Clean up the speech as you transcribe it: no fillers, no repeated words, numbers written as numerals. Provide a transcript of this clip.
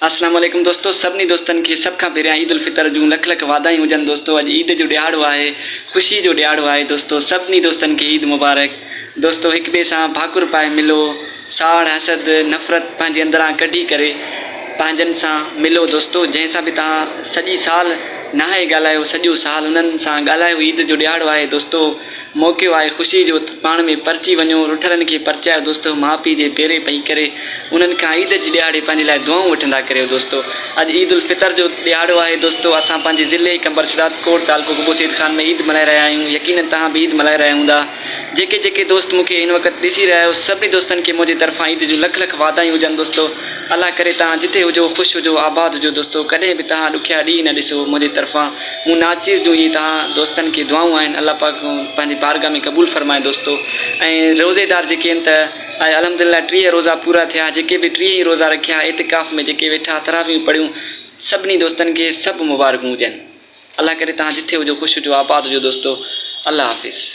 اسلام عليڪم دوستو سڀني دوستن کي سڀ کان پهريان عيد الفطر جون لک لک واڌايون هجن دوستو اڄ عيد جو ڏهاڙو آهي خوشي جو ڏهاڙو آهي دوستو سڀني دوستن کي عيد مبارڪ دوستو هڪ ٻئي سان ڀاڪر پائي ملو ساڙ حسد نفرت پنهنجي اندران ڪڍي ڪري پنهنجن سان ملو دوستو جنهن سان به توهان سڄي سال ناهي ڳالهايو سڄو سال انهن سان ڳالهايو عيد جو ڏهاڙو آهي دوستو موقعو آهي خوشي جو ته پاڻ ۾ پرچي وڃو، رٺلن کي پرچايو دوستو ماء پيء جي پيري پئي ڪري انهن کان عيد جي ڏهاڙي پنهنجي لاء دعائون وٺندا ڪريو دوستو اڄ عيد الفطر جو ڏهاڙو آهي دوستو اسان پنهنجي ضلعي قمبر شھدادڪوٽ تعلقو قبو سيد خان ۾ عيد ملهائي رهيا آهيون يقينن توهان به عيد ملهائي رهيا هوندا جيڪي جيڪي دوست مون کي هن وقت ڏسي رهيا آهيو سڀني دوستن کي منهنجي طرفان عيد جون لک لک واڌايون هجن دوستو الله ڪري توهان جتي هجو خوش هجو آباد هجو دوستو ڪڏهن به توهان ڏکيا ڏينهن نه ڏسو منهنجي طرفان مون ناچيز جون اهي توهان دوستن کي دعائون آهن الله پاڪ پنهنجي بارگاهه ۾ قبول فرمائي دوستو ۽ روزيدار جيڪي آهن ته الحمدلله 30 روزا پورا ٿيا جيڪي به 30 ئي روزا رکيا اعتڪاف ۾ جيڪي ويٺا تراويحون پڙهيون سڀني دوستن کي سڀ مبارڪون هجن الله ڪري توهان جٿي هجو خوش هجو آباد هجو دوستو الله حافظ.